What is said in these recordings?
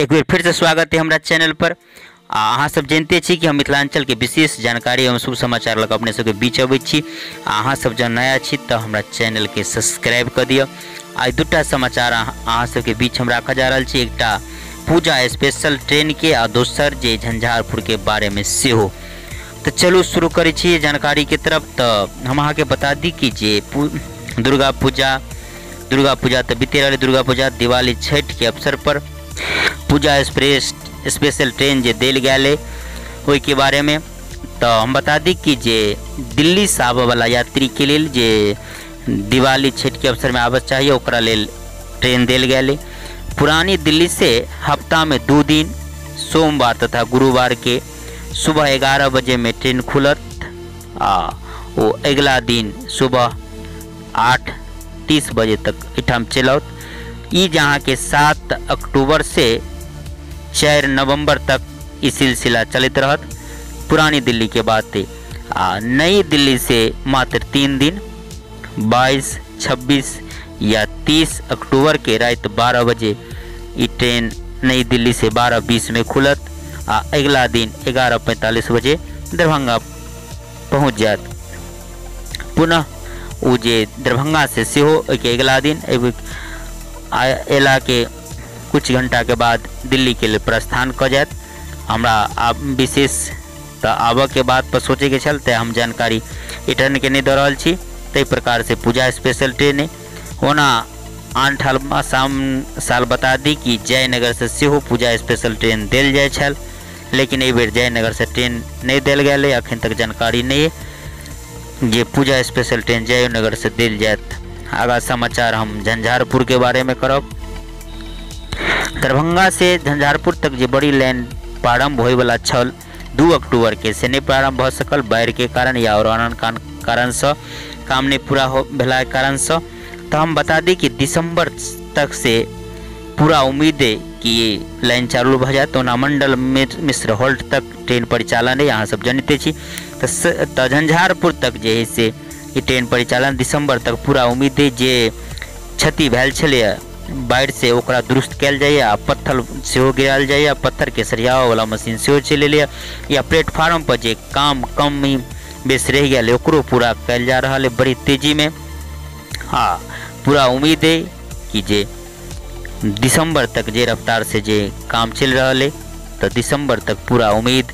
एक बेर फिर से स्वागत है हमरा चैनल पर। आ अहाँ सब जानते छी कि हम मिथिलांचल के विशेष जानकारी एवं शुभ समाचार लग अपने सबके बीच अबै छी। आ अहाँ सब जँ नया छी तऽ हमरा चैनल के सब्सक्राइब कऽ दिअ। आइ दूटा समाचार अहाँ सबके बीच हम राखऽ जा रहल छी, एकटा पूजा स्पेशल ट्रेन के आ दोसर जे झंझारपुर के बारे में सेहो। तो चलू शुरू करै छी जानकारी के तरफ। तो हम अहाँके बता दी कि जे दुर्गा पूजा तऽ बीते रहल, दुर्गा पूजा दिवाली छठ के अवसर पर पूजा एक्सप्रेस स्पेशल ट्रेन जे देल गेल है ओहिके बारे में। तो हम बता दी कि जे दिल्ली से आबऽ वाला यात्री के लेल जे दिवाली छठ के अवसर में आबऽ चाहिए ओकरा लेल ट्रेन देल गेल है। पुरानी दिल्ली से हफ्ता में 2 दिन सोमवार तथा गुरुवार के सुबह 11 बजे में ट्रेन खुलत आ वो अगला दिन सुबह 8:30 बजे तक एठाम चलत। ई जहाँ के 7 अक्टूबर से 4 नवंबर तक ई सिलसिला चलत रहत पुरानी दिल्ली के बात। आ नई दिल्ली से मात्र 3 दिन 22, 26 या 30 अक्टूबर के रात 12 बजे ई ट्रेन नई दिल्ली से 12:20 में खुलत आ अगला दिन 11:45 बजे दरभंगा पहुँच जात। पुनः ओ जे दरभंगा से सेहो ओहिके अगला दिन अयला के कुछ घंटा के बाद दिल्ली के लिए प्रस्थान कऽ जायत। हमरा आब विशेष तऽ आबऽ के बाद पर सोचैके छल तेँ हम जानकारी रिटर्न के नहि दऽ रहल छी। ताहि प्रकार से पूजा स्पेशल ट्रेन है। ओना आन ठाम साल बता दी कि जयनगर से सेहो पूजा स्पेशल ट्रेन देल जाइ छल, लेकिन एहि बेर जयनगर से ट्रेन नहीं देल गेल है। अखन तक जानकारी नहीं है जे पूजा स्पेशल ट्रेन जयनगर से देल जायत। आगा समाचार हम झंझारपुर के बारे में करब। दरभंगा से झंझारपुर तक जे बड़ी लाइन प्रारंभ होयवला छल 2 अक्टूबर के से नहीं प्रारंभ भऽ सकल बाढ़ि के कारण या और आन कारण से काम नहीं पूरा हो भेला के कारण से। तो हम बता दी कि दिसंबर तक से पूरा उम्मीद है कि लाइन चालू भऽ जायत। ओना मंडल मिश्र हॉल्ट तक ट्रेन परिचालन है, अहाँ सब जनिते छी। तऽ झंझारपुर तक जे है से ई ट्रेन परिचालन दिसंबर तक पूरा उम्मीद है। जे क्षति भेल छलैए बाढ़ि से ओकरा दुरुस्त कयल जाइए आ पत्थर सेहो गिरायल जाइए, पत्थर के सरियाबऽ मशीन सेहो चलि एलैए या प्लेटफार्म पर जे काम कम बेस रहि गेल है ओकरो पूरा कयल जा रहल है बड़ी तेजी में। हाँ, पूरा उम्मीद है कि जे दिसंबर तक जे रफ्तार से जे काम चलि रहल है तो दिसंबर तक पूरा उम्मीद।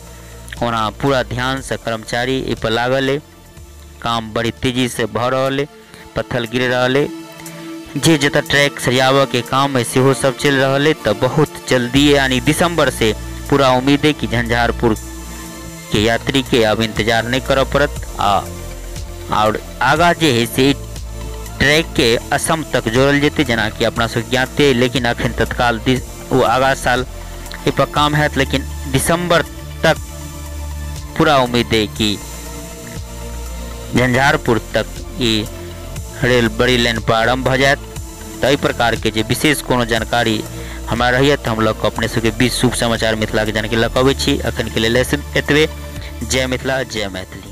ओना पूरा ध्यान से कर्मचारी एहि पर लागल है, काम बड़ी तेजी से भऽ रहल है, पत्थर गिर रहल है, जे जतऽ ट्रैक सरियाबऽ के काम है सेहो सब चलि रहल है। तो बहुत जल्दी यानी दिसंबर से पूरा उम्मीद है कि झंझारपुर के यात्री के अब इंतजार नहीं करऽ पड़त। आ और आगा जे है से ट्रैक के असम तक जोड़ल जेतै, जेनाकि अपना सब ज्ञाते, लेकिन अखन तत्काल ओ आगा साल एहि पर काम हैत, लेकिन दिसंबर तक पूरा उम्मीद है कि झंझारपुर तक ई रेल बड़ी लाइन प्रारंभ भऽ जायत। तऽ एहि प्रकार के जे विशेष कोनो जानकारी हमरा रहैए तऽ हम लऽ कऽ अपने सबके बीच शुभ समाचार मिथिलाके जानकारी लऽ कऽ अबै छी। अखन के लेल एतबे। जय मिथिला, जय मैथिली।